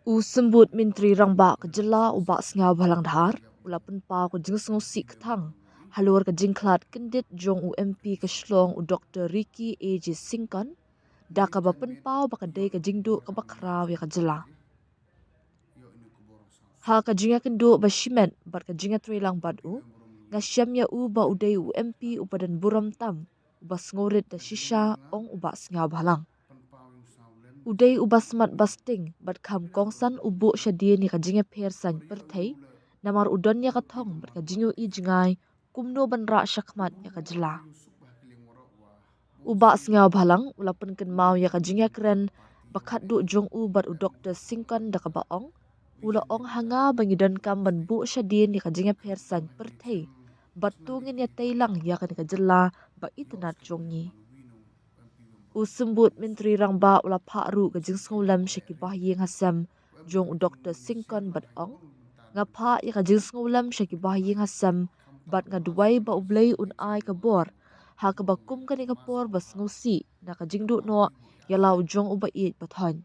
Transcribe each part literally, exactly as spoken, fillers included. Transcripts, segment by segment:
U Symbud Myntri Rangbah ka jylla u Bah Sniawbhalang Dhar u la pynpaw ka jingsngewsih kthang halor ka jingkhlad kyndit jong u M P ka Shillong u Doktor Ricky A J Syngkon da kaba pynpaw ba ka dei ka jingduh kaba khraw ïa ka jylla. Ha ka jingïakynduh ba shimet bad ka jingïatreilang bad u, nga shem ïa u ba u dei u M P uba don burom tam, uba sngewrit da shisha, ong u Bah Sniawbhalang. U dei uba smat ba sting bad kham kongsan u buh shadien ïa ka jingïapher saiñ pyrthei, namar u don ïa ka thong bad ka jingïohi jngai kumno ban rah shakhmat ïa ka jylla. U Bah Sniawbhalang u la pynkynmaw ïa ka jingïakren ba khatduh jong u bad u Doktor Syngkon da kaba ong, u la ong ha nga ba ngi donkam ban buh shadien ïa ka jingïapher saiñ pyrthei bad to ngin ïatei lang ïa kane ka jylla ba itynnad jong ngi. U Symbud Myntri Rangbah u la phah ruh ka jingsngewlem sha ki bahaïing hasem jong u Doktor Syngkon bad ong, nga phah ïa ka jingsngewlem sha ki bahaïing hasem bad nga duwai ba U Blei un ai ka bor ha kaba kum kane ka por ba sngewsih na ka jingduh noh ïa la u jong u ba ïeit ba thoiñ.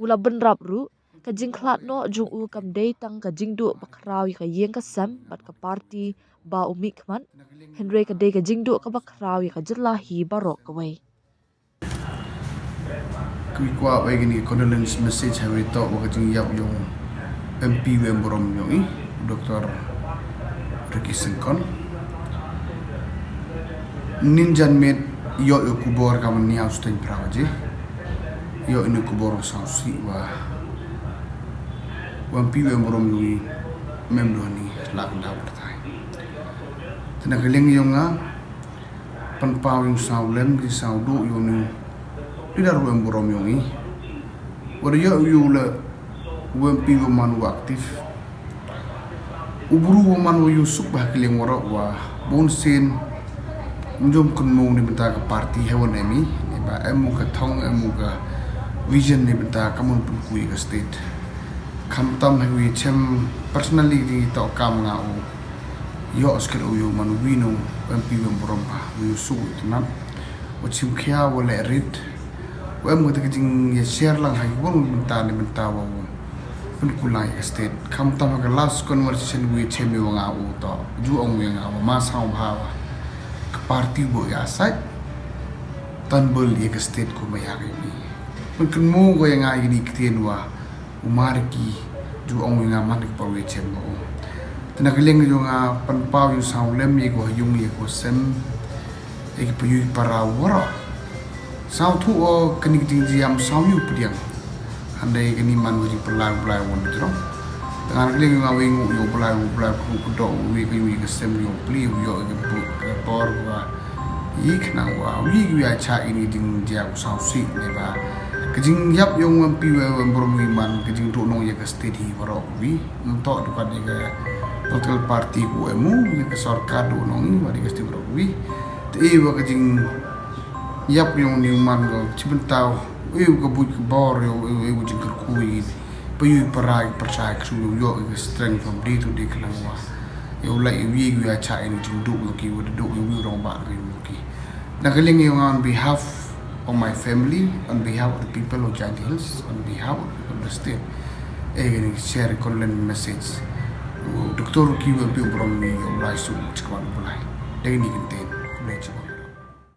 U la bynrap ruh, ka jingkhlad noh jong u kam dei tang ka jingduh ba khraw ïa ka ïing ka sem bad ka party ba u mihkhmat, hynrei ka dei ka jingduh kaba khraw ïa ka jylla hi baroh kawei. Ka mih kwah bai kini condolence message ha wi tok wa ka jingïap yong M P wa em burom yong i, Doktor Ricky Syngkon. Nin jan met ïoh ïoh kubor ka man niaw steng pra waje. Ïoh ini kubor sang si wa wa M P wa em burom yong i mem dohni lak daw bertai. Tena keling yong nga, pynpaw ïa u sawlem ki sawduh ïa u ni. Leader wa em burom yong i. Wa da ïoh ïa u la wa em pi wa man wa active. U bru wa man wa ïusuk ba ha ki liang waroh wa bun sien. Ym jom kynmaw na bynta ka party ha wan em i. Ba em u ka thong, em u ka vision na bynta ka mon pynku ïa ka state. Khamtam ha wi chem personally di to kam nga u. Ïoh skhet u ïoh man u wi no, wa em pi wa em burom ba, u ïoh suk u itynnad. Wa chim khia wa leh rit. Wa em kata ka jingïashare lang ha ki bun bynta ne bynta wa u pynkulang ïa ka state. Khamtam ha ka last conversation wi chem ïa wa nga u to. Ju ong wi nga wa ma saw bha wa. Ka party bo ïa sait. Tan bel ïa ka state ko ma ïa ka ïa ni. Pynkynmaw ko ïa nga ïa ni ktien wa. U mar ki ju ong ïa nga man ki por wi chem ba u. Tena ka liang ïa nga pynpaw ïa u sawlem ïa ko ha yung ïa ko sem. Ïa ki pa yu para waroh. Saw thu o kani ki jingjia ym saw ïa u pdiang. Hynrei kani man ko jingpynlai u Blai won jrong. Tena ka liang ïa nga wi ngu ïa u Blai u Blai ku ku dok u wi ka yu ïa ka sem ïa u pli u ïoh ïa ka buk ka por wa. Ïa khnang wa wi wi a cha ini jingjia u saw si ne ba. Ka jingïap yong wa em pi wa em burom wi man ka jingduh nong ïa ka state hi waroh wi. Nto dukat ïa ka political party ku em u ïa ka sorkar duh nong i wa ïa ka state waroh wi. Te i wa ka jingïap yong ni man ka chibyntaw. Wi ka buit ka bor ïa wi wi jingkyrkhu ïa. Pa yu para ïa pyrshah ïa ka sum ïa ka strength from day to day khnang wa. Ïa u lai ïa wi ïa cha ïa jingduh ïa ki wa duh ïa wi rong ba ïa ki. Na ka liang ïa on behalf of my family, on behalf of the people of Jaintia Hills, on behalf of the people of the state. Eh, kani share condolence message. Doktor ki wa pi burom ni ïa u lai su chikwan bulai. Dai ni kenten. Khublei chikwan.